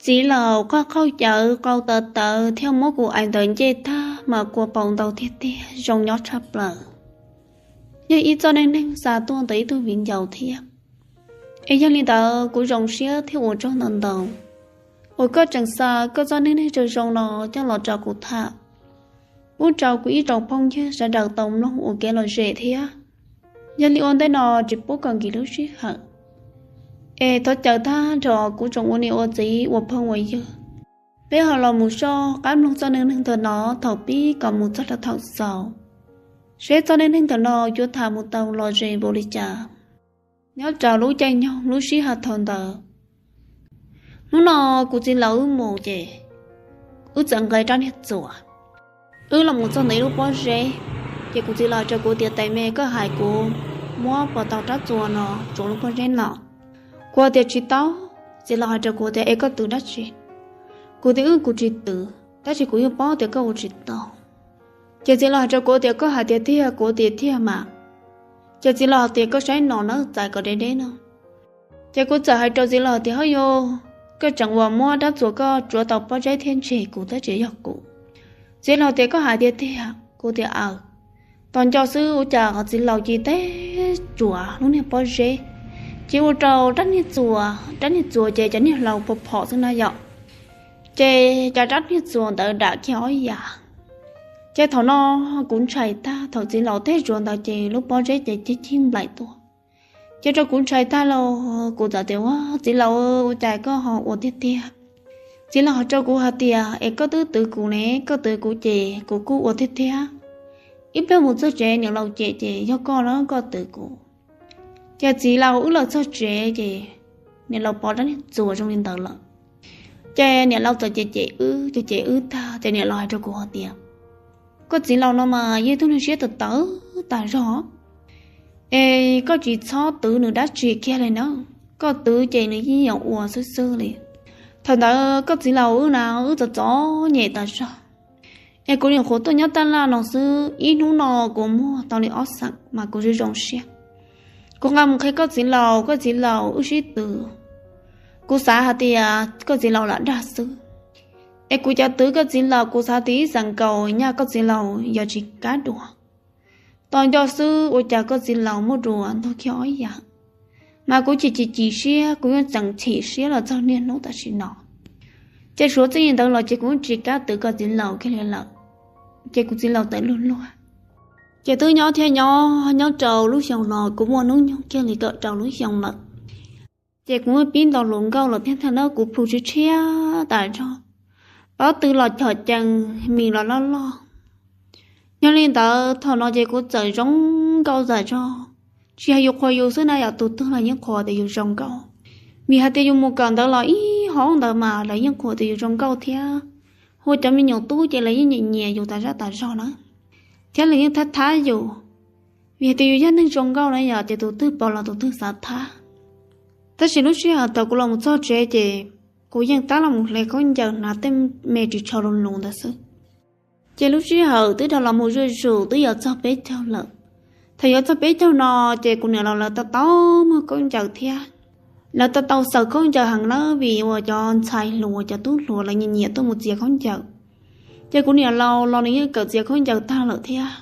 Txiv laus qoj qauj cawv qau tawv tawv thiab muab kuv ais ntawm ncej tag mas kua paum ntau tiag tiag, zoo nyob tshaj plaws. Yog ib txoj neej neeg xa tuaj ntawm ib tug viv ncaus thiab. Es yog li ntawd kuv zoo siab thiab ua tsaug ntau ntau uas koj tseem xa koj txoj neej neeg zoo zoo no coj los rau kuv tham, pub rau kuv ib tsoom phooj ywg sawv daws tau mloog ua kev lom zem thiab. Yog li ua ntej no tsis pub kom nkim lub sij hawm, es thov caw tag nrho kuv tsoom ua niam ua txiv ua phooj ua ywg, peb ho los mus soj qab mloog txoj neej neeg ntawm no thaum pib kom mus txog rau thaum xaus, seb txoj neej neeg ntawm no yuav tham mus tau lom zem npaum li cas. Nyob rau lub caij nyoog lub sij hawm thaum ntawd, hnub no kuv txiv laus wb mus ces wb txawm nqa rab niag txuas. Wb los mus txog ntawm ib lub pob zeb, ces kuv txiv laus hais rau kuv tias, Tais me, koj hais kuv muab puas tau rab txuas no tsuav lub pob zeb no? Kuv tias, Tsis tau. Txiv laus hais rau kuv tias, Es koj twv dab tsi? Kuv tias, Wb kuv tsis twv, tab sis kuv yeej paub tias koj ua tsis tau. Ces txiv laus hais rau kuv tias, Koj hais tiag tiag? Kuv tias, Tiag mas. Ces txiv laus hais tias, Koj saib no na, txais kom deb deb no. Ces kuv txawm hais rau txiv laus tias, Hawb yog, koj tseem uas muab rab txuas koj tsuav tau pob zeb thiab ntseg kuv tab sis yog kuv. Txiv laus tias, Koj hais tiag tiag? Kuv tias, Aws. Tos nco xwb ua cas txiv laus cia li tsuav lub niag pob zeb, ces ua rau rab niag txuas, rab niag txuas ces cov niag hlau phom phom xwb na yom, ces cov rab niag txuas ntawd dam kiag ob yam. Ces thaum no kuv ntshai tag, thaum txiv laus tsuav ntawd ces lub pob zeb ces cig cig nplaim tuaj. Ces rau kuv ntshai tag los kuv txawm tias, Ua txiv laus, ua cas koj ho ua tiag tiag? Txiv laus hais rau kuv hais tias, Es koj twb twv kuv ne, koj twv kuv ces kuv kuj ua tiag tiag. Ib pliag mus txog tsev niam laus cem ces yog koj na, koj twv kuv. Ces txiv laus wb los txog tsev ces niam laus pov rab niag txuas zoo li ntawd lawm. Ces niam laus txawm cem cem wb, ces cem wb tag ces niam laus hais rau kuv hais tias, Koj txiv laus no mas yog ib tug neeg siab tawv tawv tas zog, es koj tsis txhob twv nws dab tsi kiag li na, koj twv ces nws yeej yuav ua xwb xwb li. Thaum ntawd koj txiv laus wb na, wb txom txom nyem tas zog. Es kuv nyuam qhuav tuaj nyob taj laj no xwb, ib hnub no kuv muag tau li ob xeem mas kuv zoo zoo siab. Kuv nqa mus qhia koj txiv laus, koj txiv laus wb sib tw. Kuv xav hais tias koj txiv laus lam dag xwb, es kuv cov twv koj txiv laus kuv xav tias ib xeem nkaus nyaj koj txiv laus yog tsis kam dua. Tos nco xwb ua cas koj txiv laus muaj dua ntog kiag ob yam. Mas kuv chim chim chim siab, kuv yeej tseem chim siab los txog niaj hnub tam sim no. Ces suav txij li ntawd los ces kuv yeej tsis kam twv koj txiv laus kiag li lawm. Ces kuv txiv laus tawm luag luag. Ces twb nyob thiab nyob, nyob rau lub xyoo no kuv muaj hnub nyoog kiag li kaum rau lub xyoo lawm. Ces kuv pib ntaus hluas nkauj los thiab, thaum ntawd kuv plhu tshiab tshiab tas zog, pob tw los chom cees, mis los loj loj. Yog li ntawd thaum no ces kuv txawm zoo nkauj tas zog, tsis hais yus qhuas yus xwb na, yog tus twg los yeej qhuas tias yus zoo nkauj. Vim hais tias yus mus kawm ntawv los ib hoob ntawd mas lawv yeej qhuas tias yus zoo nkauj thiab, hu cov me nyuam tub ces lawv yeej nyiam nyiam yus tas zaj tas zog na, thiab lawv yeej thab thab yus. Vim hais tias yus yog neeg zoo nkauj na yom, ces tus twg pom los tus twg xav thab. Tab sis lub sij hawm thaum kuv los mus txog tsev ces kuv yeej tab los mus hle khaub ncaws hnav tej me ris tsho lus lus ntawd xwb. Ces lub sij hawm twb dhau los mus zuj zus twb yuav txog peb caug lawm. Thaum yuav txog peb caug no, ces kuv niam laus lawv tau tau muag khaub ncaws thiab. Lawv tau tau xaws khaub ncaws heev nawb, vim uas cov ntxhais hluas cov tub hluas lawv nyiam nyiam tuaj mus txiav khaub ncaws. Ces kuv niam laus los nws yeej kawm txiav khaub ncaws tag lawm thiab.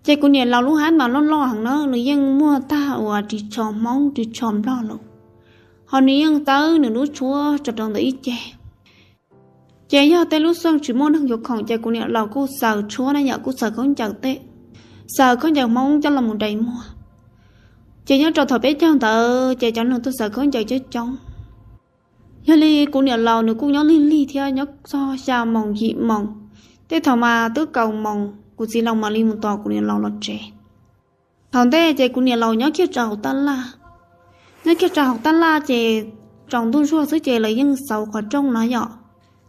Ces kuv niam laus lub hab mas loj loj heev na, nws yeej muaj tag uas ris tsho Hmoob ris tsho Nplog lawm, ho nws yeej txawb nws lub tshuab tso rau ntawm ib ce. Ces yog tej lub xyoo tsis muaj neeg yuav khoom ces kuv niam laus kuj xaws tshuab na yom, kuj xaws khaub ncaws tej, xaws khaub ncaws Hmoob coj los mus dai muag. Ces nyob rau thaum peb caug ntawd ces cov neeg tuaj xaws khaub ncaws coob coob. Yog li kuv niam laus nws kuj nyob lig lig thiab, nyob txog xya moos yim moos, tej thaum mas twb kaum moos kuv txiv laus mam li mus tos kuv niam laus los tsev. Thaum ntej ces kuv niam laus nyob kiag rau hauv tab laj. Nyob kiag rau hauv tab laj ces tsaus ntuj zuag xwb ces lawv yeej xauv qhov rooj no yom.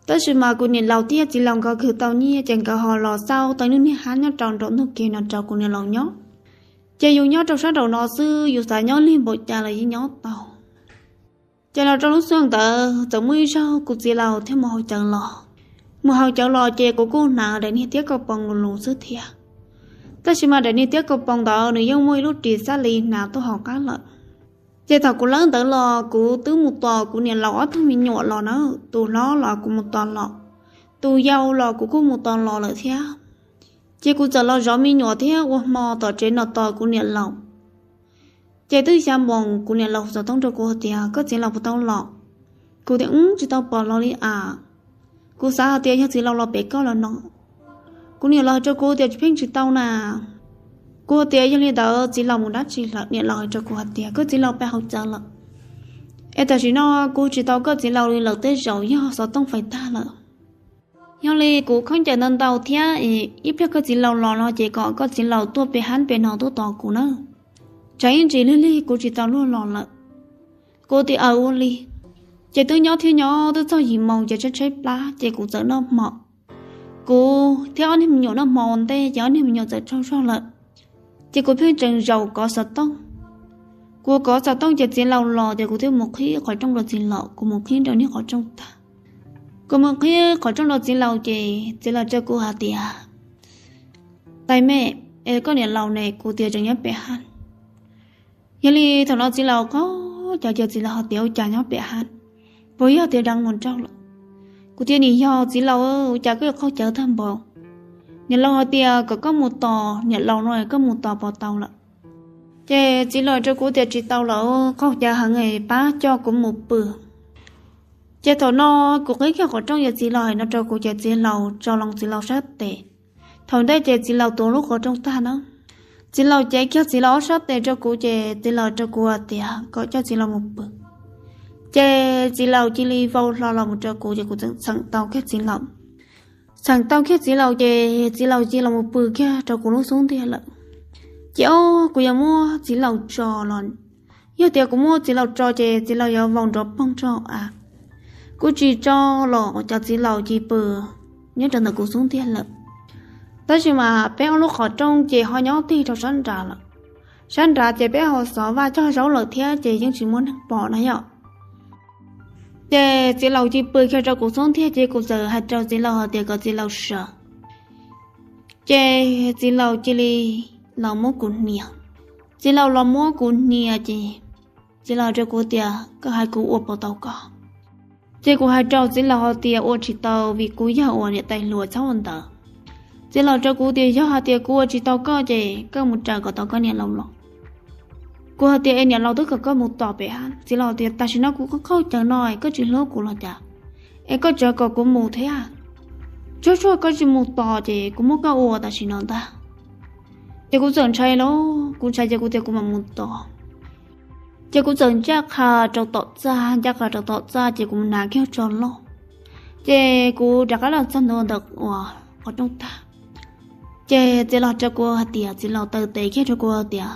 Tab sis mas kuv niam laus thiab txiv laus nkawd khwv tau nyiaj ces nkawd ho los xauj tau ib lub niag hab nyob rau nraum ntug kev no rau kuv niam laus nyob. Ces yus nyob rau sab nraum no xwb, yus xav nyob lig npaum cas los yeej nyob tau. Ces los rau lub xyoo ntawd txawm muaj ib zaug kuv txiv laus thiaj mus haus cawv los. Mus haus cawv los ces kuv kuj hnav daim niag tiab kau poos lus lus xwb thiab. Tab sis mas daim niag tiab kau poos ntawd nws yeej muaj ib lub ris xab li hnav tuaj hauv qab lawm. Ces thaum kuv lawb ntawd los kuv twb mus tos kuv niam laus ob tug me nyuam los na, tus hlob los kuv mus tos los, tus yau los kuv kuj mus tos los lawm thiab. Ces kuv txawm los zov me nyuam thiab ua hmo tom tsev no tos kuv niam laus. Ces twb xya moos kuv niam laus hu xov tooj rau kuv hais tias koj txiv laus puas tau los? Kuv tias wb tsis tau pom los li as. Kuv xav hais tias yog txiv laus los pem koj los no. Kuv niam laus hais rau kuv tias tsis pheej tsis tau na. Kuv tias yog li ntawd txiv laus mus dab tsi lawm? Niam laus hais rau kuv hais tias koj txiv laus pem hauv tsev lawm. Es tam sim no kuv tsis tau koj txiv laus li lawm, tej zaum yog xov tooj fais tag lawm. Yog li kuv khaub ncaws ntau ntau thiab, ib pliag koj txiv laus los no ces kom koj txiv laus tuaj pem hab pem no tuaj tos kuv na. Tsam ib ntsis lig lig kuv tsis tau luag los lawm. Kuv tias aws ua li. Ces twb nyob thiab nyob twb txog yim moos ces tshaib tshaib plab ces kuv txawm noj hmo. Kuv thiab ob niag me nyuam noj hmo ua ntej ces ob niag me nyuam txawm tsaug zog lawm. Ces kuv pheej tseem zaum kov xov tooj. Kuv kov xov tooj ces txiv laus los ces kuv thiaj mus qhib qhov rooj rau txiv laus, kuv mus qhib rau niag qhov rooj tag. Kuv mus qhib qhov rooj rau txiv laus ces txiv laus rau kuv hais tias tais me, es koj niam laus ne? Kuv tias tseem nyob pem hab. Yog li thaum no txiv laus qaug cawv ces txiv laus hais tias ua cas nyob pem hab, puas yog tias deev mus nraug lawm? Kuv tias nim yog txiv laus, ua cas koj yuav qaug cawv tag npaum? Niam laus hais tias kom koj mus tos niam laus no, koj mus tos puas tau lawm? Ces txiv laus rau kuv tias tsis tau lawm, qaug cawv heev, pab coj kuv mus pw. Ces thaum no kuv qhib kiag qhov rooj ces txiv laus hais no rau kuv ces txiv laus tso loo txiv laus sab tes. Thaum ntej ces txiv laus tuav lub qhov rooj tag na. Txiv laus cev kiag txiv laus ob sab tes rau kuv ces txiv laus rau kuv tias kom coj txiv laus mus pw. Ces txiv laus cia li vau hlo los mus rau kuv ces kuv txeem txheem tau kiag txiv laus. Txheem tau kiag txiv laus ces txiv laus cia los mus pw kiag rau kuv lub xub ntiag lawm. Ces o, kuv yuav muab txiv laus tso los, yog tias kuv muab txiv laus tso ces txiv laus yuav vau nrov poog rau av. Kuv tsis tso los cov txiv laus cia pw nyob rau ntawm kuv xub ntiag lawm. Tab sis mas peb ob lub qhov rooj ces ho nyob tig rau sab nrad lawm. Sab nrad ces peb ho xov vaj cog zaub lawm thiab ces yeej tsis muaj neeg pom na yom. Ces txiv laus cia pw kiag rau kuv xub ntiag ces kuv txawm hais rau txiv laus hais tias kom txiv laus sawv. Ces txiv laus cia li los muab kuv hnia. Txiv laus los muab kuv hnia ces txiv laus rau kuv tias koj hais kuv ua puas tau koj? Ces kuv hais rau txiv laus hais tias ua tsis tau vim kuv yog uas niam tais hluas txhob ua ntawd. Txiv laus rau kuv tias yog hais tias kuv ua tsis tau koj ces koj mus raws kom tau koj niam laus los. Kuv hais tias es niam laus twb kom koj mus tos pem hab. Txiv laus tias tam sim no kuv qaug cawv no es koj tsis hlub kuv los cas, es koj tseem kom kuv mus thiab. Tsuag tsuag koj tsis mus tos ces kuv muab koj ua tam sim no ntag. Ces kuv txawm ntshai lauj, kuv ntshai ces kuv tias kuv mam mus tos. Ces kuv txawm ncaj qha rau tom txaj, ncaj qha rau tom txaj ces kuv mus hnav kiag tso loj. Ces kuv rov qab los txog ntua ntawm uas qhov rooj tag. Ces txiv laus rau kuv hais tias, txiv laus taw tes kiag rau kuv tias,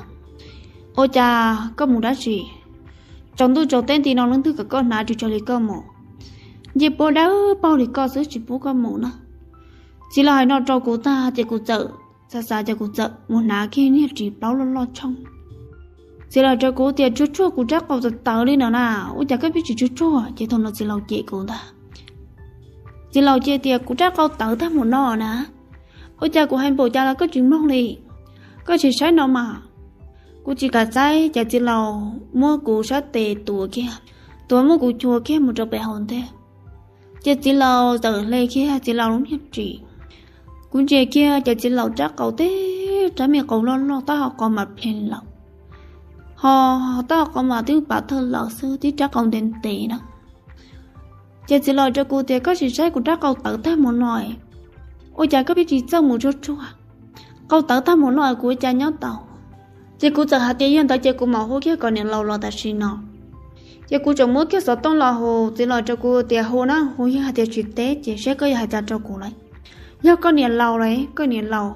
ua cas koj mus dab tsi? Tsaus ntuj tsaus teb nti no leej twg kom koj hnav ris tsho li koj mus? Ncej puab dawb paug li koj xwb tsis pub koj mus na. Txiv laus hais no rau kuv tag ces kuv txawm xav xav ces kuv txawm mus hnav kiag niag ris plaub loj loj tshooj. Txiv laus rau kuv tias, tsuag tsuag kuv rab qau tawv tawv li no na, ua cas koj pheej tsis tsuag tsuag? Ces thaum no txiv laus cem kuv ntag. Txiv laus cia tias, kuv rab qau tawv tag mus no na, ua cas kuv hais npaum cas los koj tsis mloog li? Koj tsis saib no mas. Kuv tsis kam saib ces txiv laus muab kuv sab tes tuav kiag, tuav muab kuv chua kiag mus rau pem hauv ntej. Ces txiv laus txawm hle kiag txiv laus lub niag ris. Kuv ntsia kiag ces txiv laus rab qau teb rab me qau loj loj, taub hau qau mas plhe lawm, ho taub hau qau mas twb pav thawj lawm xwb, tib rab qau ntev ntev na. Ces txiv laus rau kuv tias, koj tsis saib kuv rab qau tawv tag mus no, ua cas koj pheej tsis txawj mus tsuag tsuag? Qau tawv tag mus no kuv ua cas nyob tau? Ces kuv txawm hais tias, yog ntawd ces kuv mam hu kiag kom niam laus los tam sim no. Ces kuv tseem muab kiag xov tooj los hu, txiv laus rau kuv tias, hu na, hu yog hais tias tsis teb ces saib koj yuav hais cas rau kuv lawm. Yog koj niam laus lawm, koj niam laus,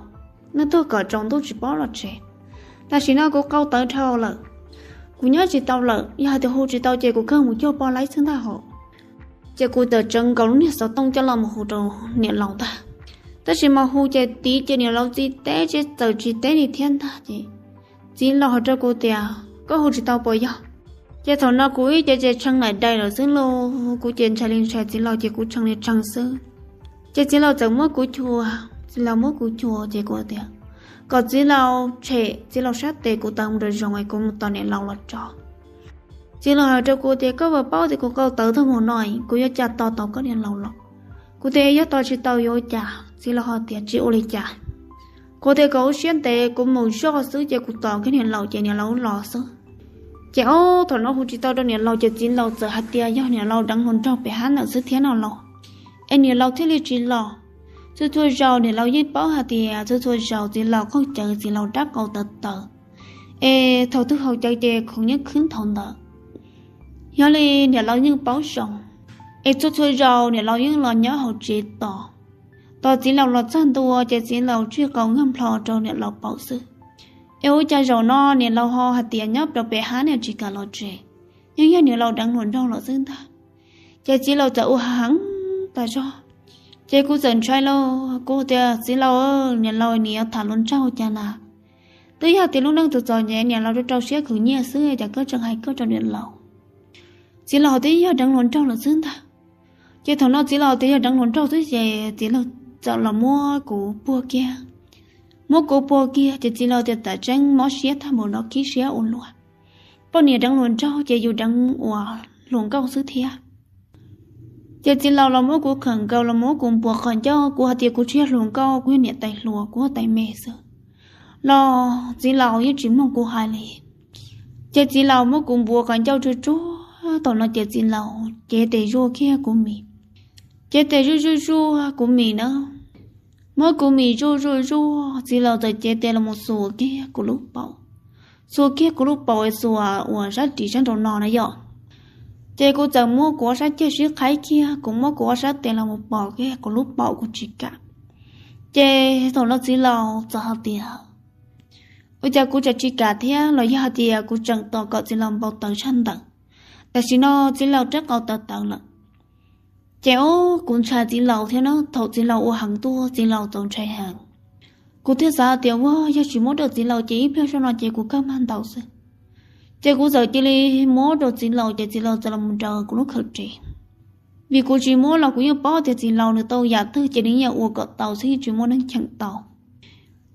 nej tuag kom tsaus ntuj tsis paub los tsev. Tam sim no kuv qau tawv dhau lawm, kuv nyob tsis tau lawm, yog hais tias hu tsis tau ces kuv kawg mus cuag poj laib xwb ntag hos. Ces kuv txawm tsawv nkaus lub niag xov tooj coj los mus hu rau niam laus ntag. Tab sis mas hu ces tiv ces niam laus tsis teb, tsis txawm tsis teb li thiab ntag ces txiv laus hais rau kuv tias, koj hu tsis tau puas yog? Ces thaum no kuv ib ce ces tshee laim dais lawm xwb lauj, kuv ces ntshai li ntshai txiv laus ces kuv tshee li tshee xwb. Ces txiv laus txawm muab kuv chua, txiv laus muab kuv chua ces kuv tias, kom txiv laus tshem txiv laus sab tes kuv taw mus rau zoov es kuv mus tos niam laus los tso. Txiv laus hais rau kuv tias, koj puas paub tias kuv qau tawv tag mus no, kuv yuav cas tos tau koj niam laus los? Kuv tias, yog tos tsis tau yuav ua cas? Txiv laus hais tias, tsis ua li cas. Kuv tias kom ua siab ntev, kuv mus zoj xwb ces kuv tos koj niam laus ces niam laus los xwb. Ces ob thaum no hu tsis tau rau niam laus ces txiv laus txawm hais tias yog niam laus deev hluas nraug pem hab ntawm xwb thiab no los, es niam laus thiaj li tsis los. Txhua txhua zaus niam laus yeej paub hais tias txhua txhua zaus txiv laus qaug cawv, txiv laus rab qau tawv tawv, es thaum twg haus cawv ces khoom yeej khwb nthav ntawd. Yog li niam laus yeej paub zoo, es txhua txhua zaus niam laus yeej los nyob hauv tsev tos. Tos txiv laus los txog ntua ces txiv laus tsij qau nkag nplho rau niam laus paum xwb. Es ua cas zaum no niam laus ho hais tias nyob rau pem hab, niam tsis kam los tsev, yeej yog niam laus deev hluas nraug lawm xwb ntag. Ces txiv laus txawm ua heev tas zog. Ces kuv txawm ntshai lauj, kuv tias, txiv laus, niam laus nim yuav tham hluas nraug cas na? Twb yog tias lub neej txom txom nyem, niam laus rau rau siab khwv nyiaj xwb, cas koj tseem hais koj rau niam laus? Txiv laus twb yog deev hluas nraug lawm xwb ntag. Ces thaum no txiv laus tias yog deev hluas nraug xwb ces txiv laus txawm los muab kuv puag kiag. Muab kuv puag kiag ces txiv laus tias, tam tseeb mob siab tag npaum no, khib siab ua luaj. Poj niam deev hluas nraug ces yus deev ua hluas nkauj xwb thiab. Ces txiv laus los muab kuv khawm nkaus, los muab kuv npuav qhov ncauj, kuv hais tias kuv tsis yog hluas nkauj, kuv yog niam tais hluas, kuv yog tais me xwb. Los txiv laus yeej tsis mloog kuv hais li. Ces txiv laus muab kuv npuav qhov ncauj tsuag tsuag, thaum no ces txiv laus cev tes zuaj kiag kuv mis. Cev tes zuaj zuaj zuaj kuv mis na. Muab kuv mis zuaj zuaj zuaj, txiv laus txawm cev tes los mus xuas kiag kuv lub paum. Xuas kiag kuv lub paum, xuas uas sab ris sab nraum no na yom. Ces kuv txawm muab kuv ob sab ceg sib qhaib kiag, kuv muab kuv ob sab tes los mus pom kiag kuv lub paum, kuv tsis kam. Ces thaum no txiv laus txawm hais tias, ua cas kuv tseem tsis kam thiab, los yog hais tias kuv tseem tos kom txiv laus npau taws tshaj ntawd. Tam sim no txiv laus rab qau tawv tawv lawm. Ces ob kuv ntshai txiv laus thiab na, thaum txiv laus ua heev tuaj txiv laus txaus ntshai heev. Kuv thiaj xav tias, ua yog tsis muab rau txiv laus ces ib pliag zoj no ces kuv kawg mag ntaus xwb. Ces kuv txawm cia li muab rau txiv laus ces txiv laus txawm los mus nraws kuv lub khawm ris. Vim kuv tsis muab los kuv yeej paub tias txiv laus nws tau yam twg ces nws yeej ua kom tau xwb, yeej tsis muaj neeg cheem tau.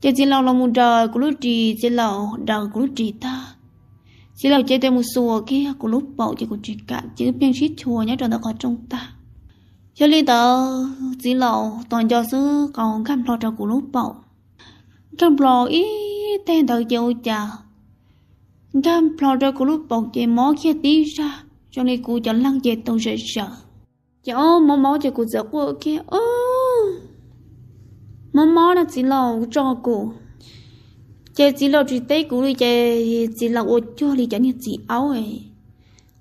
Ces txiv laus los mus nraws kuv lub ris, txiv laus nraws kuv lub ris tag, txiv laus cev tes mus xuas kiag kuv lub paum ces kuv tsis kam, ces wb pheej sib chua nyob rau ntawm qhov rooj tag. Yog li ntawd txiv laus tos nco xwb qau nkag nplho rau kuv lub paum. Nkag nplho ib teg ntawd ces ua cas nkag nplho rau kuv lub paum ces mob kiag tib zag zoo li kuv cov leeg ces tau zawm zawm. Ces ob mob mob ces kuv txawm quaj kiag, mob mob na txiv laus tso kuv. Ces txiv laus tsis teb kuv li ces txiv laus ua cuag li cov niag txiv aub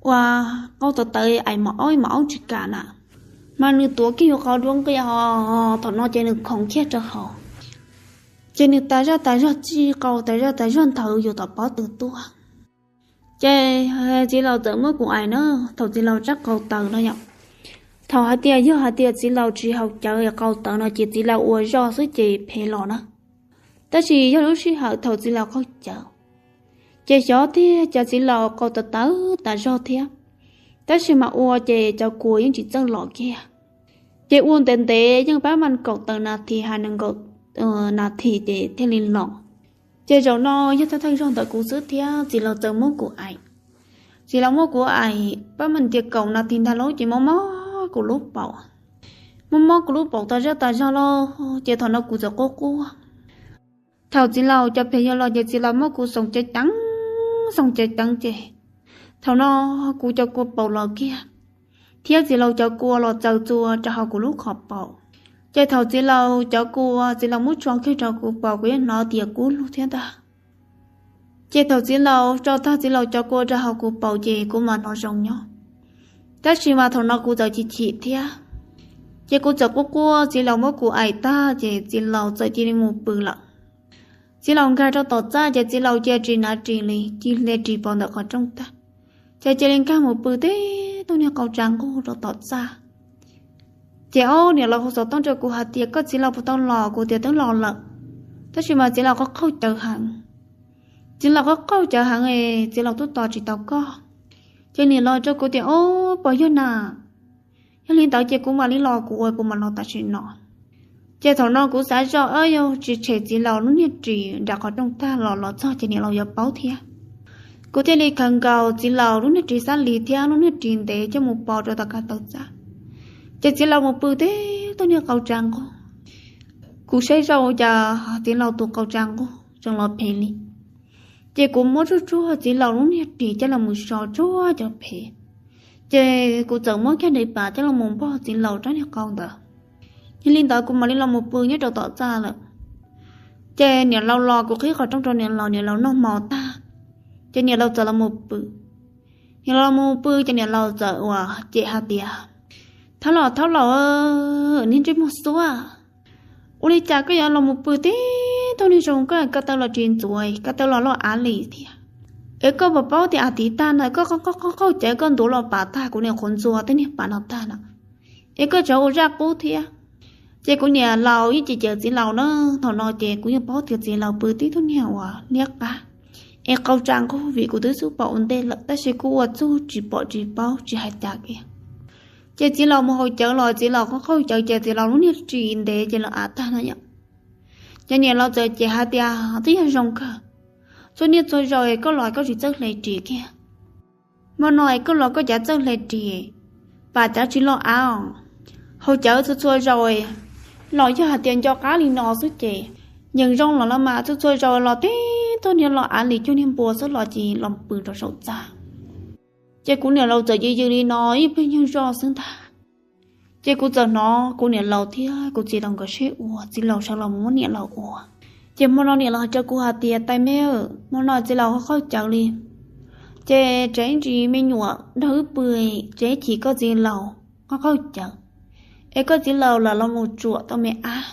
uas qau tawv tawv ais mos aub, mos aub tsis kam na, mas nws tuav kiag yus qau duab nqia ho, thaum no ces nws khoov kiag rau hauv. Ces nws tas zaj tas zog txij qau tas zaj tas zog nthawv yus tom pob tw tuaj. Ces txiv laus txawm muab kuv ais na, thaum txiv laus rab qau tawv no yom. Thaum hais tias yog hais tias txiv laus tsis haus cawv qau tawv no ces txiv laus ua zog xwb ces phem los na. Tab sis yog lub sij hawm thaum txiv laus qaug cawv, ces xyov tiag cas txiv laus qau tawv tawv tas zog thiab. Tab sis mas ua ces cov kua yeej tsis txawj los kiag. Ces ua ntev ntev yeej pab mas kaum tawm nas this ha nees nkaum nas this ces thiaj li los. Ces zaum no yog thawj thawj zaug ntawm kuv xwb thiab txiv laus txawm muab kuv ais. Txiv laus muab kuv ais pab mas tias kaum nas this ntag lauj ces mob mob kuv lub paum. Mob mob kuv lub paum tas zaj tas zog lauj ces thaum no kuv txawm quaj quaj. Thaum txiv laus cov phem yuav los ces txiv laus muab kuv xoom ceev ceev, xoom ceev ceev ces thaum no kuv cov kua paum los kiag, thiab txiv laus cov kua los txaws txua rau hauv kuv lub qhov paum. Ces thaum txiv laus cov kua txiv laus muab tso kiag rau kuv paum kuv yeej hnov tias kub lug thiab ntag. Ces thaum txiv laus tso tag txiv laus cov kua rau hauv kuv paum ces kuv mam hnov zoo nyob. Tab sis mas thaum no kuv txawm chim chim thiab, ces kuv txawm quaj quaj, txiv laus muab kuv ais tag ces txiv laus txawm cia li mus pw lawm. Txiv laus nkag rau tom txaj ces txiv laus cia ris hnav ris li, cia li ris pov ntawm qhov rooj tag, ces cia li nkag mus pw tib tug niag qau tsa nqug rau tom txaj. Ces ob niam laus hu xov tooj rau kuv hais tias koj txiv laus puas tau los, kuv tias twb los lawm, tab sis mas txiv laus qau qaug cawv heev. Txiv laus qau qaug cawv heev es txiv laus twb tos tsis tau koj. Ces niam laus rau kuv tias, o, puas yog na? Yog li ntawd ces kuv mam li los, kuv ua kuv mam los tam sim no. Ces thaum no kuv xav zoj, yog tsis tshem txiv laus lub niag ris nram qhov rooj tag los los txog ces niam laus yuav paub thiab. Kuv thiaj li khaws nkaus txiv laus lub niag ris xab lis thiab lub niag ris ntev coj mus pov rau tom kav tauv txaj. Ces txiv laus mus pw tib tug niag qau tsa nqug. Kuv saib zoo cas txiv laus tus qau tsa nqug tseem los phem li. Ces kuv muab tsuj tsuag txiv laus lub niag ris coj los mus so tsuag cov phem. Ces kuv txawm muab kiag daim pam coj los mus npog txiv laus rab niag qau ntawd. Yog li ntawd kuv mam li los mus pw nyob rau tom txaj lawm. Ces niam laus los kuv qhib qhov rooj rau niam laus, niam laus noj hmo tag, ces niam laus txawm los mus pw. Niam laus los mus pw ces niam laus txawm ua cem hais tias, Thaub laus, Thaub laus, niag ntsej muag xuab, ua li cas koj yuav los mus pw tib tug niag zoo, koj ko taw los tsis ntxuav, ko taw los loj av li thiab. Es koj puas paub tias av tiv tag na, koj qaug qaug cawv koj ntuav los pam tag kuv niam qhuav ntxuag tej niag pam no tag na, es koj tseem ua zaj qub thiab. Ces kuv niam laus yeej cem cem txiv laus na. Thaum no ces kuv yeej paub tias txiv laus pw tib tug niag uas liab qab es qau tsa nqug vim kuv twb xub pom ua ntej lawm, tab sis kuj ua txuj tsis pom tsis paub tsis hais cas kiag. Ces txiv laus mus haus cawv los txiv laus qaug qaug cawv ces txiv laus lub niag ris ntev ces los av tag no yom. Ces niam laus txawm cem hais tias, Twb yog zoo kawg, txhua niaj txhua zaus es koj los koj tsis txawj hle ris kiag. Hmo no es koj los koj cav txawj hle ris, pam cav tsis loj av os. Haus cawv txhua txhua zaus los yog hais tias nco qab li no xwb ces yeej zoo los los mas, txhua txhua zaus los tib tug niag loj av li cuag niag npua xwb los ces los pw rau saum txaj. Ces kuv niam laus txawm yws yws li no ib pliag nyuag zoj xwb ntag. Ces kuv txawm hnov kuv niam laus thiab kuv txiv laus nkawd sib ua, txiv laus sawv los muab niam laus ua. Ces hmo no niam laus hais rau kuv hais tias, Tais me, hmo no txiv laus qaug qaug cawv li, ces tseem tsis me nyuam nrog wb pw, tseem chim koj txiv laus qaug qaug cawv, es koj txiv laus lam los mus tsuam tau me ab.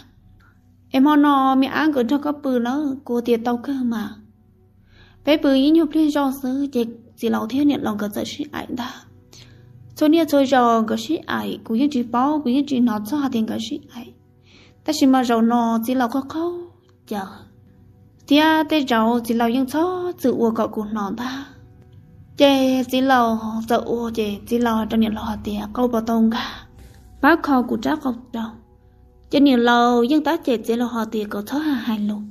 Es hmo no me ab nkawd nrog koj pw na, kuv tias tau kawg mas. Peb pw ib nyuag pliag zoj xwb ces txiv laus thiab niam laus nkawd txawm sib aim ntag. Txhua niaj txhua zaus nkawd sib aim, kuv yeej tsis paub, kuv yeej tsis hnov txog hais tias nkawd sib aim. Tab sis mas zaum no txiv laus qaug qaug cawv, thiab tej zaum txiv laus yeej txhob txwm ua kom kuv hnov ntag. Ces txiv laus txawm ua ces txiv laus hais rau niam laus hais tias, Qau puas tau nkag? Pab kho kuv rab qau rau. Ces niam laus yeej tab cem txiv laus hais tias kom txhob hais lus,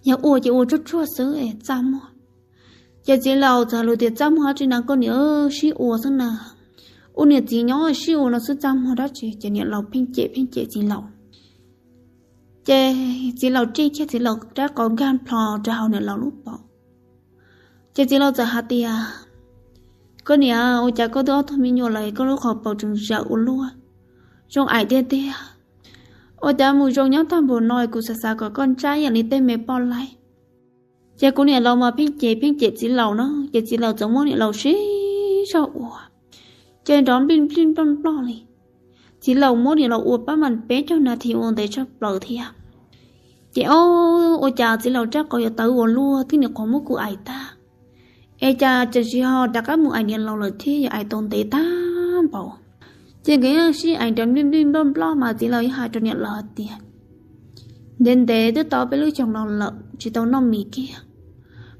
yog ua ces ua tsuag tsuag xwb es txaj muag. Ces txiv laus txawm hais lus tias, Txaj muag dab tsi na koj niam, sib ua xwb na. Ua niam txiv nyob sib ua no xwb txaj muag dab tsi? Ces niam laus pheej cem pheej cem txiv laus. Ces txiv laus ris kiag txiv laus rab qau nkag plho rau hauv niam laus lub paum. Ces txiv laus txawm hais tias, Koj niam, ua cas koj twb ob tug me nyuam lawm koj lub qhov paum tseem zawm ua luaj, zoo aim tiag tiag. Ua cas mus zoo nyob tag npaum no, kuv xav xav kom koj ntsaj ib yam li tej me poj laib. Ces kuv niam laus mas pheej cem pheej cem txiv laus na, ces txiv laus txawm muab niam laus sib zog ua, ces nrov nplij nplij nploj nploj li. Txiv laus muab niam laus ua pab mas peb caug nas this ua ntev tshaj plaws thiab. Ces ob, ua cas txiv laus rab qau yuav tawv ua luaj thiab, niam qhuav muab kuv aim tag, es cas tseem tsis ho rov qab mus aim niam laus lawm thiab, yuav aim tau ntev tag npaum. Ces nkawd sib aim nrov nplij nplij nploj nploj mas txiv laus yeej hais rau niam laus hais tias, Ntev ntev twb tau peb lub xyoos no lawm tsis tau noj mis kiag,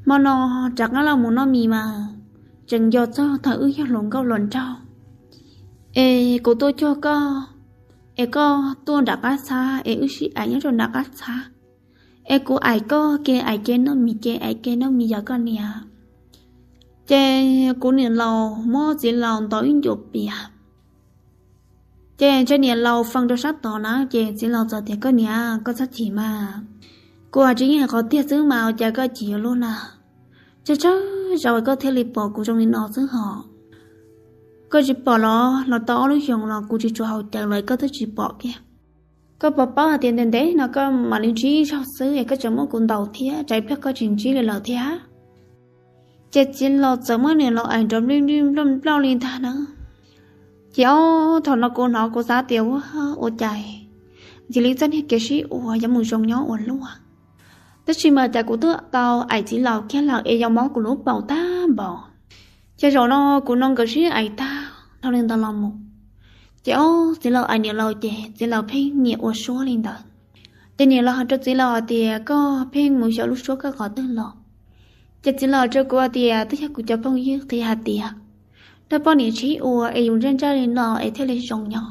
hmo no rov qab los mus noj mis mas tseem nco txog thaum wb yog hluas nkauj hluas nraug, es kuv tuaj cuag koj, es koj tuaj nram qab txhab es wb sib aim nyob rau nram qab txhab, es kuv aim koj ke aim ke noj mis ke aim ke noj mis yom koj niam. Ces kuv niam laus muab txiv laus ntaus ib ncuav pias. Ces ntshe niam laus feem rau sab tod na, ces txiv laus txawm tias, Koj niam, koj txhob chim mas, kuv hais tsis yeej hais qhov tiag xwb mas, ua cas koj chim yuav luaj na? Tsawg tsawg zaus koj thiaj li pom kuv zoo li no xwb hos. Koj tsis pom los, los tau ob lub xyoos los kuv tsis tshua haus cawv los koj twb tsis pom kiag. Koj puas paub hais tias ntev ntev no koj mam li ntsib ib zaug xwb es koj tseem muab kuv ntaus thiab, tsam ib pliag koj tsis ntsib li lawm thiab. Ces txiv laus txawm muab niam laus aim nrov nplij nplij nploj nploj li ntag na. Ces ob, thaum no kuv hnov kuv xav tias, Ua, ua cas ntxim li txoj niag kev sib ua yuav mus zoo nyob ua luaj. Tab sis mas cas kuv twb tau aim txiv laus kiag lawm es yog mob kuv lub paum tag npaum. Ces zaum no kuv no nkawd sib aim tag dhau li ntawd los mus, ces ob, txiv laus aim niam laus ces txiv laus pheej nyiam ua suab li ntawd. Ces niam laus hais rau txiv laus hais tias, Koj pheej mus xyaum lub suab koj qhov twg los? Ces txiv laus hais rau kuv hais tias, Twb yog kuv cov phooj ywg qhia hais tias, nrog poj niam sib ua es yus ntsaj ntsaj li no es thiaj li zoo nyob.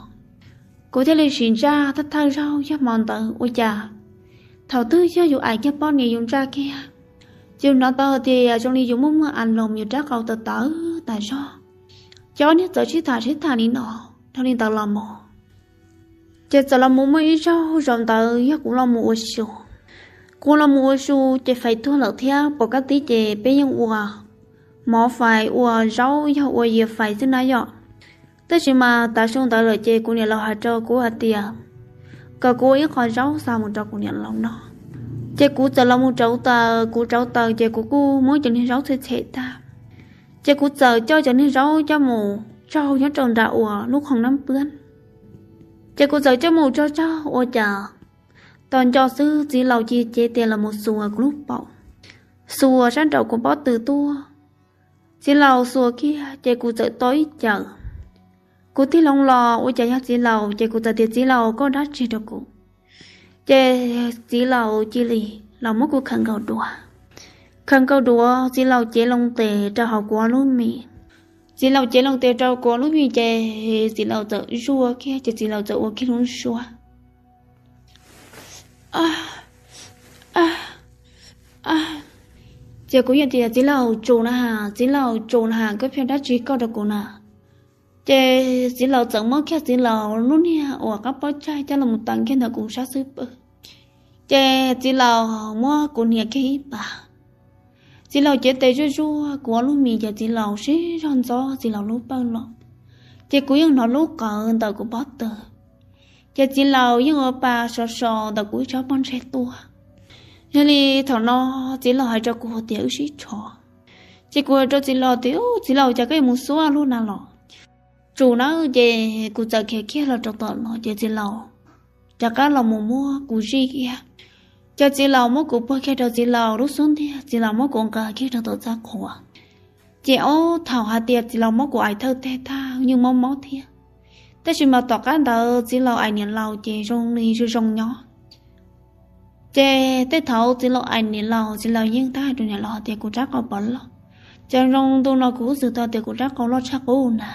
Kuv thiaj li sim ntsaj thawj thawj zaug yog hmo ntawd ua cas thaum twg yog yus aim kiag poj niam yus ntsaj kiag, Yus hnov tau tias zoo li yus muaj muaj a loos, yus rab qau tawv tawv tas zog. Ces ob niag txawm sib tham sib tham li no, dhau li ntawd los mus. Ces txawm los mus muaj ib zaug zaum ntawd yog kuv los mus ua su. Kuv los mus ua su ces fais tuag lawm thiab, pom kaj tib ces peb yeej ua mov fais, ua zaub yog ua yias fais xwb na yom. Tab sis mas tav su ntawd lawm ces kuv niam laus hais rau kuv hais tias kom kuv ua ib qho zaub xa mus rau kuv niam laus noj. Ces kuv txawm los mus rauv taws, kuv rauv taws ces kuv kuj muab cov niag zaub txhem txhem tag. Ces kuv txawm coj cov niag zaub coj mus tsaug nyob rau nram uas lub khoom nab pwb. Ces kuv txawm coj mus tsaug tsaug ua cas tos nco xwb txiv laus cia li cev tes los mus xuas kuv lub paum, xuas sab nraum kuv pob tw tuaj. Txiv laus xuas kiag ces kuv txawm to ib cawm. Kuv tig loo los ua cas yog txiv laus, ces kuv txawm tias, Txiv laus, koj dab tsi rau kuv? Ces txiv laus cia li los muab kuv khawm nkaus duav. Khawm nkaus duav, txiv laus cev loo tes rau hauv kuv ob lub mis. Txiv laus cev loo tes rau kuv ob lub mis ces txiv laus txawm zuaj kiag, ces txiv laus txawm ua kiag lub suab. Ces kuv yeej tias, Txiv laus, tsum na has, txiv laus, tsum na has, koj pheej dab tsi koj rau kuv na? Ces txiv laus txawm muab kiag txiv laus lub niag uas qab pob tsaig coj los mus taws kiag ntawm kuv sab xub pwg. Ces txiv laus muab kuv hniav kiag ib pas. Txiv laus cev tes zuaj zuaj kuv ob lub mis ces txiv laus sib zog ntxov txiv laus lub pawj los. Ces kuv yeej hnov lub qawv ntawm kuv pob tw. Ces txiv laus yeej ua pa so so ntawm kuv ib tsob pob ntseg tuaj. Yog li thaum no txiv laus hais rau kuv tias wb sib tsho. Ces kuv hais rau txiv laus tias, Txiv laus, cas koj yuav mus xuab luaj na los? Tsum na. Ces kuv txawm khiav kiag los rau tom no ces txiv laus rov qab los mus muab kuv zij kiag. Ces txiv laus muab kuv puag kiag rau txiv laus lub xub ntiag, txiv laus muab kuv nqa kiag rau tom txaj qhua. Ces ob thaum hais tias txiv laus muab kuv aim thawj teg tag yeej mob mob thiab, tab sis mas tom qab ntawd txiv laus aim niam laus ces zoo li zoo zoo nyob. Ces tej thaum txiv laus aim niam laus, txiv laus yeej tab hais rau niam laus hais tias kuv rab qau puas loj. Ces zoo ntu no kuv kuj xav tau tias kuv rab qau loj tshaj qub na.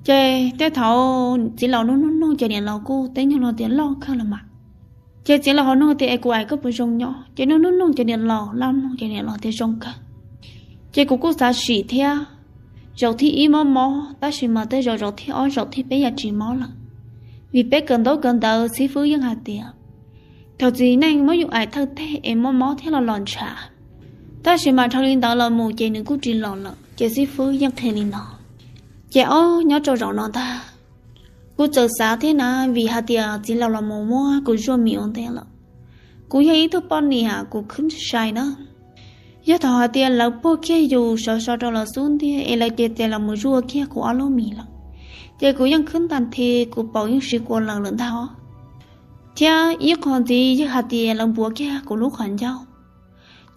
Ces tej thaum txiv laus nug nug nug ces niam laus kuj teb nug los tias loj kawg los mas. Ces txiv laus ho nug tias es kuv aim koj puas zoo nyob, ces nug nug nug ces niam laus laj mloog ces niam laus tias zoo kawg. Ces kuv kuj xav sim thiab. Zaum thib ib mob mob, tab sis mas tej zaum zaum thib ob zaum thib peb yam tsis mob lawm, vim peb kawm ntaub kawm ntawv xib fwb yeej hais tias thaum txiv neej muab yus aim thawj teg es mob mob thiab los los ntshav, tab sis mas dhau li ntawd los mus ces nws kuj tsis los lawm, ces xib fwb yeej qhia li no. Ces ob nyob rau zaum no ntag, kuv txawm xav thiab na, vim hais tias txiv laus los mus muab kuv zuaj mis ua ntej lawm. Kuv yog ib tug poj niam kuv khwb sai na. Yog thaum hais tias lawv puag kiag yus sov so rau lawv xub ntiag es lawv cev tes los mus zuaj kiag kuv ob lub mis lawm, ces kuv yeej khwb nta nthi, kuv paum yeej siv kua lawm lawm ntag os. Thiab ib qho ntxiv yog hais tias lawv npuav kiag kuv lub qhov ncauj,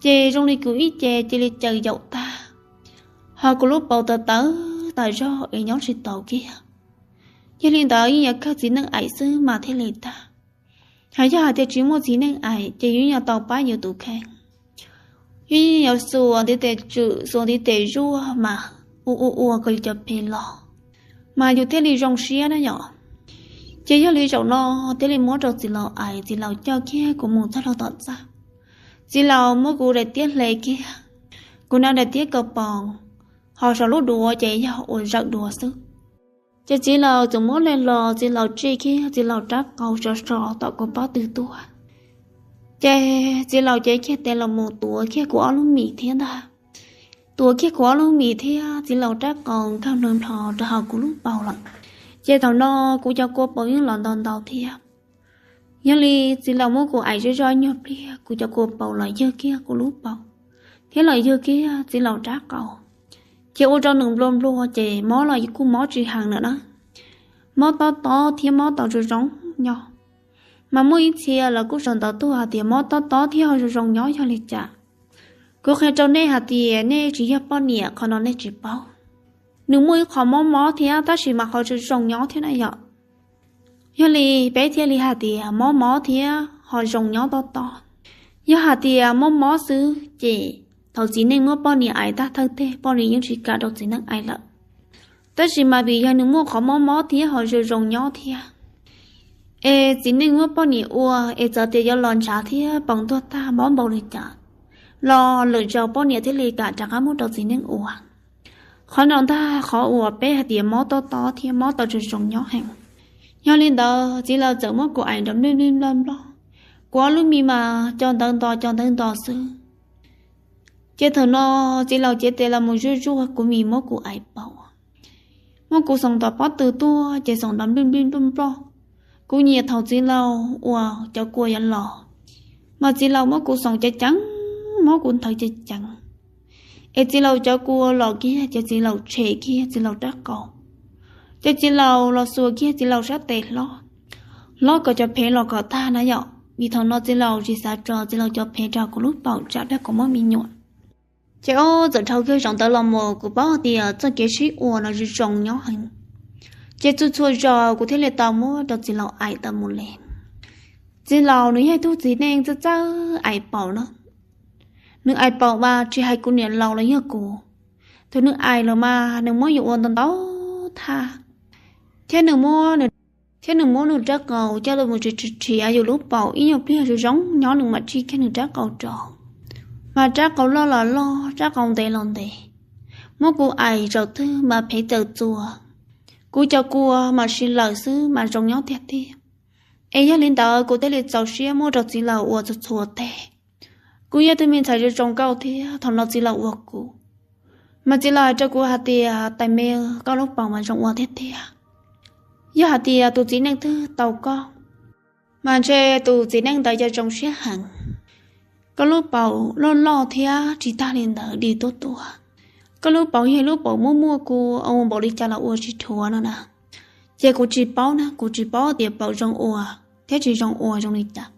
ces zoo li kuv ib ce cia li caws yaum tag, ho kuv lub paum tawv tawv tas zog es nyob tsis taus kiag. Yog li ntawd yeej yuav kawg txiv neej aim xwb mas thiaj li tag. Hos yog hais tias tsis muaj txiv neej aim ces yus yeej yuav tau pab yus tus kheej. Yus yeej yuav xuas ntiv tes tswm xuas ntiv tes zuaj mas ua ua ua kom yus cov pes los, mas yus thiaj li zoo siab na yom. Ces yog li zaum no thiaj li muab rau txiv laus aim, txiv laus coj kiag kuv mus txog rau tom txaj. Txiv laus muab kuv daim tiab hle kiag, kuv hnav daim tiab kaus poos, ho saum lub duav ces yog ua zawm duav xwb. Ces txiv laus txawm muab hle los, txiv laus tsij kiag txiv laus rab qau so so tom kuv pob tw tuaj. Ces txiv laus cev kiag tes los mus tuav kiag kuv ob lub mis thiab ntag. Tuav kiag kuv ob lub mis thiab txiv laus rab qau nkag nplho nplho rau hauv kuv lub paum lawm. Ces thaum no kuv cov kua paum yeej los ntau ntau thiab. Yog li txiv laus muab kuv aim zoj zoj nyuag pliag, kuv cov kua paum los yawg kiag kuv lub paum, thiab los yawg kiag txiv laus rab qau. Ces ua rau nws nplua nplua ces mob los kuj mob tsis heev lawm na. Mob tob tob thiab mob tau zoo zoo nyob. Mas muaj ib txhia lawv kuj sawv ntawv tuaj hais tias mob tob tob thiab ho zoo zoo nyob yog li cas. Kuv qhia rau nej hais tias nej tsis yog poj niam qhov no nej tsis paub. Nws muaj ib qho mob mob thiab tab sis mas ho zoo zoo nyob thiab na yom. Yog li peb thiaj li hais tias mob mob thiab ho zoo nyob tob tob. Yog hais tias mob mob xwb ces thaum txiv neej muab poj niam aim tag thawj teg poj niam yeej tsis kam rau txiv neej aim lawm. Tab sis mas vim yog nws muaj qhov mob mob thiab ho zoo zoo nyob thiab, es txiv neej muab poj niam ua es txawm tias yuav los ntshav thiab paum ntuag tag mob npaum li cas, los lwm zaus poj niam thiaj li kam rov qab muab rau txiv neej ua. Qhov no ntag qhov uas peb hais tias mob tob tob thiab mob tau zoo zoo nyob heev. Yog li ntawd txiv laus txawm muab kuv aim nrov nplij nplij nploj nploj, kuv ob lub mis mas co ntawv nto co ntawv nto xwb. Ces thaum no txiv laus cev tes los mus zuaj zuaj kuv mis muab kuv aim paum, muab kuv xoom tom pob tw tuaj ces xoom nrov nplij nplij nploj nploj. Kuv nyiam thaum txiv laus uas cov kua yuav los, mas txiv laus muab kuv xoom ceev ceev, muab kuv nthawv ceev ceev, es txiv laus cov kua los kiag ces txiv laus tshem kiag txiv laus rab qau, ces txiv laus los xuas kiag txiv laus sab tes hlob, hlob kom cov phev los kom tag na yom, vim thaum no txiv laus tsis xav tso txiv laus cov phev rau kuv lub paum tsam pliag kuv muab me nyuam. Ces ob txawm dhau kiag zaum ntawd los mus kuv paub hais tias txoj kev sib ua no zoo zoo nyob heev. Ces txhua txhua zaus kuv thiaj li tau muab rau txiv laus aim tau mus li. Txiv laus nws yog ib tug txiv neej txawj txawj aim paum na. Nws aim paum mas tsis hais kuv niam laus los yog kuv, thaum nws aim los mas nws muab yus ua ntau ntau thaj, thiab nws muab nws, thiab nws muab nws rab qau coj los mus rhiav rhiav yus lub paum ib nyuag pliag zoo zoo nyob nws mam tsij kiag nws rab qau rau. Mas rab qau loj los loj, rab qau ntev los ntev, muab kuv aim zaum twg mas phev tawm txuas, kuv cov kua mas si lawm xwb mas zoo nyob tiag tiag. Es yog li ntawd kuv thiaj li txaus siab muab rau txiv laus ua txhua txhua teg. Kuv yog tus me ntxhais zoo zoo nkauj thiab thaum no txiv laus ua kuv, mas txiv laus hais rau kuv hais tias tais me, koj lub paum mas zoo ua tiag tiag. Yog hais tias tus txiv neej twg tau koj, mas ntshe tus txiv neej ntawd yuav zoo siab heev. Koj lub paum loj loj thiab tsis tag li ntawd dig tuab tuab, koj lub paum yog lub paum muaj muaj kua ua npaum li cas los ua tsis dhuav no na. Ces kuv tsis paub na, kuv tsis paub tias paum zoo ua thiab tsis zoo ua zoo li cas,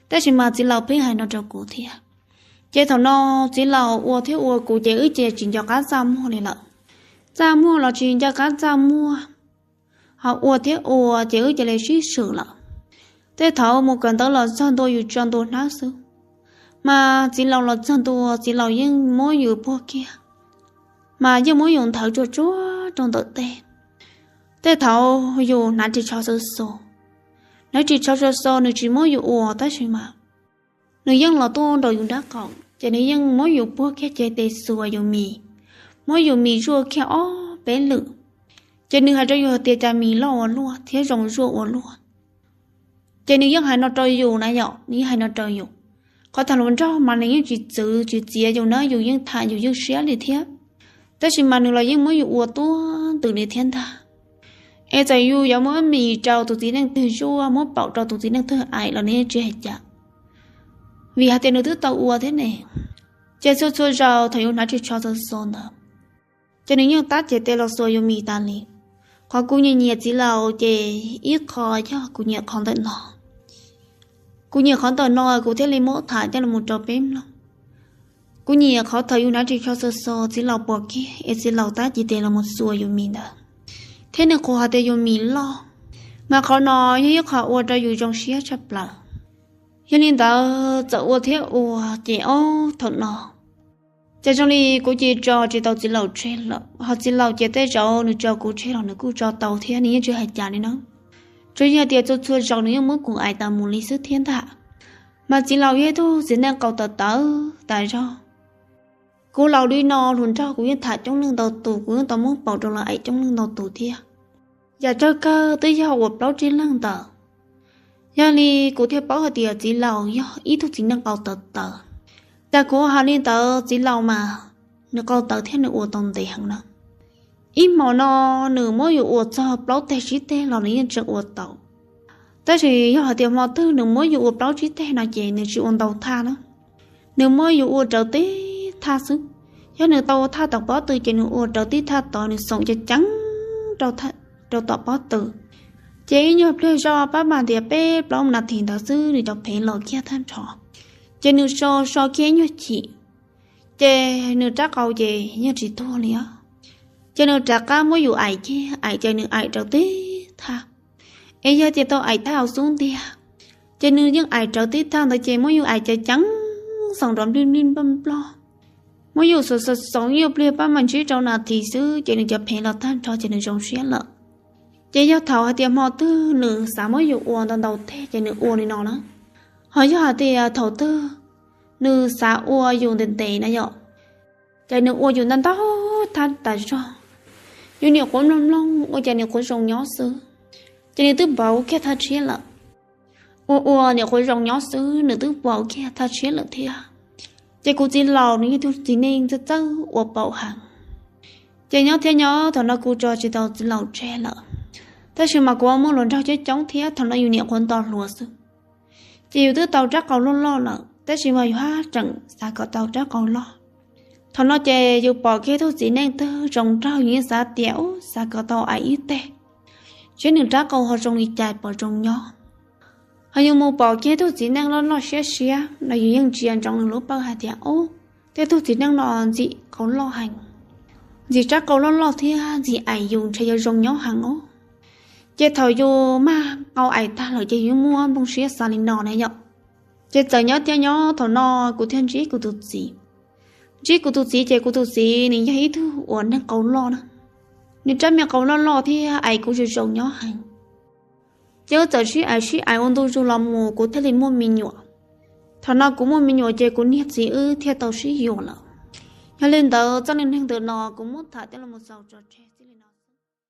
tab sis mas txiv laus pheej hais no rau kuv thiab. Ces thaum no txiv laus ua thiab ua kuv ces wb ces tsis nco qab txaj muag li lawm. Txaj muag los tsis nco qab txaj muag, ho ua thiab ua ces wb cia li sib swm lawm. Tej thaum mus kawm ntawv los txog ntua yus tso ntua hnab xwb, mas txiv laus los txog ntua txiv laus yeej muab yus puag kiag, mas yeej muab yus nthawv tsuag tsuag rau ntawm tej. Tej thaum yus hnav ris tsho xav xo, hnav ris tsho xav xo nws tsis muab yus ua tab sis mas nws yeej los tuaj nraum yus nrab qaum ces nws yeej muab yus puag kiag cev tes xuas yus mis, muab yus mis zuaj kiag ob peb lwm. Ces nws hais rau yus hais tias cas mis loj ua luaj thiab zoo zuaj ua luaj. Ces nws yeej hais no rau yus na yom, nws yeej hais no rau yus. Qhov tag hluas nraug mas nws yeej tsis txwv tsis txiav yus na, yus yeej tham yus yeej siab li thiab. Tab sis mas nws los yeej muab yus ua tuab ntws li thiab ntag. Es txawm yus yuav muab mis rau tus txiv neej twg zuaj, muab paum rau tus txiv neej twg aim los nws yeej tsis hais cas, vim hais tias nws twb tau ua thiab ne. Ces txhua txhua zaus thaum yus hnav ris tsho xav xo ntawd, ces nws yeej tab cev tes los xuas yus mis tas li. Qhov kuv nyiam nyiam txiv laus ces ib qho yog kuv nyiam qhov ntawm no. Kuv nyiam qhov ntawm no kuv thiaj li muab tham coj los rau peb mloog. Kuv nyiam qhov thaum yus hnav ris tsho xav xo txiv laus pom kiag es txiv laus tab cev tes los mus xuas yus mis ntawd, thiab nws qhuas hais tias yus mis loj, mas qhov no yog ib qho ua rau yus zoo siab tshaj plaws. Yog li ntawd txawm ua thiab ua ces ob thaum no ces zoo li kuv cia li tso tsis tau txiv laus tseg lawm, ho txiv laus ces tej zaum nws tso kuv tseg los nws kuj tso tau thiab nws yeej tsis hais cas li na. Tsuas yog tias txhua txhua zaus nws yeej muab kuv aim tas mus li xwb thiab ntag. Mas txiv laus yog ib tug txiv neej qau tawv tawv tas zog. Kuv laus li no hluas nraug kuv yeej tham coob leej ntau tus, kuv yeej tau muab paum rau lawv aim coob leej ntau tus thiab. Yam tsawg kawg twb yog uas plaub tsib leeg ntawd. Yog li kuv thiaj paub hais tias txiv laus yog ib tug txiv neej qau tawv tawv. Cas kuv hais li ntawd txiv laus mas nws qau tawv thiab nws ua tau ntev heev na. Ib hmo no nws muab yus ua txog plaub teg tsib teg los nws yeej tseem ua tau. Tab sis yog hais tias hmo twg nws muab yus ua plaub tsib teg no ces nws tsis ua ntau thaj na. Nws muab yus ua rawv tib thaj xwb. Yog nws tau ua thaj tom pob tw ces nws ua rawv tib thaj tod, nws xoom ceev ceev rau tom pob tw. Ces ib nyuag pliag zoj pab mas tias peb plaub nas this ntawd xwb nws cov phev los kiag tag nrho. Ces nws so so kiag ib nyuag chim, ces nws rab qau ces yeej tsis tuag li os. Ces nws rov qab muab yus aim kiag, aim ces nws aim rawv tib thaj. Es yog tias tau aim thaj hauv xub ntiag, ces nws yeej aim rawv tib thaj ntawd ces muab yus aim ceev ceev, xoom nrov nplij nplij nploj nploj. Muab yus xoom xoom xoom ib nyuag pliag pab mas ntsib rau nas this xwb ces nws cov phev los tag nrho ces nws zoo siab lawm. Ces yog thaum hais tias hmo twg nws xav muab yus ua ntau ntau teg ces nws ua li no na. Ho yog hais tias thaum twg nws xav ua yus ntev ntev na yom. Ces nws ua yus ntau ntau thaj tas zog. Yus niam qhuav mloog mloog ua cas niam qhuav zoo nyob xwb, ces nws twb pauv kiag thaj tshiab lawm. Ua ua niam qhuav zoo nyob xwb nws twb pauv kiag thaj tshiab lawm thiab. Ces kuv txiv laus nws yog tug txiv neej txawj txawj ua pauv heev. Ces nyob thiab nyob thaum no kuv tso tsis tau txiv laus tseg lawm, tab sis mas kuv muaj hluas nraug coob coob thiab thaum no yus niam qhuav nto hluas xwb. Ces yus twb tau rab qau loj loj lawm tab sis mas yus haj tseem xav kom tau rab qau loj. Thaum no ces yus pom kiag tug txiv neej twg zoo nraug yus yeej xav tias ub xav kom tau aim ib teg, seb nws rab qau ho zoo li cas puas zoo nyob. Ho yus mus pom kiag tug txiv neej loj loj siab siab no yus yeej ntsia ntsoov nws lub pawj hais tias ub, tej tug txiv neej no ntxim qau loj heev, ntxim rab qau loj loj thiab ntxim aim yus ntshe yuav zoo nyob heev os. Ces thaum yus mag qau aim tag lawm ces yus muaj nplooj siab xav li no na yom. Ces txawm nyob thiab nyob thaum no kuv thiaj ntsib kuv tus txiv. Ntsib kuv tus txiv ces kuv tus txiv nws yog ib tug uas neeg qau loj na, nws rab me qau loj loj thiab aim kuv zoo zoo nyob heev. Ces wb txawm sib aim sib aim ua ntu zus los mus kuv thiaj li muaj me nyuam. Thaum no kuv muaj me nyuam ces kuv niag txiv wb thiaj tau sib yuav lawm. Yog li ntawd txoj neej neeg ntawm no kuv muab tham coj los xaus tso tseg txij li no.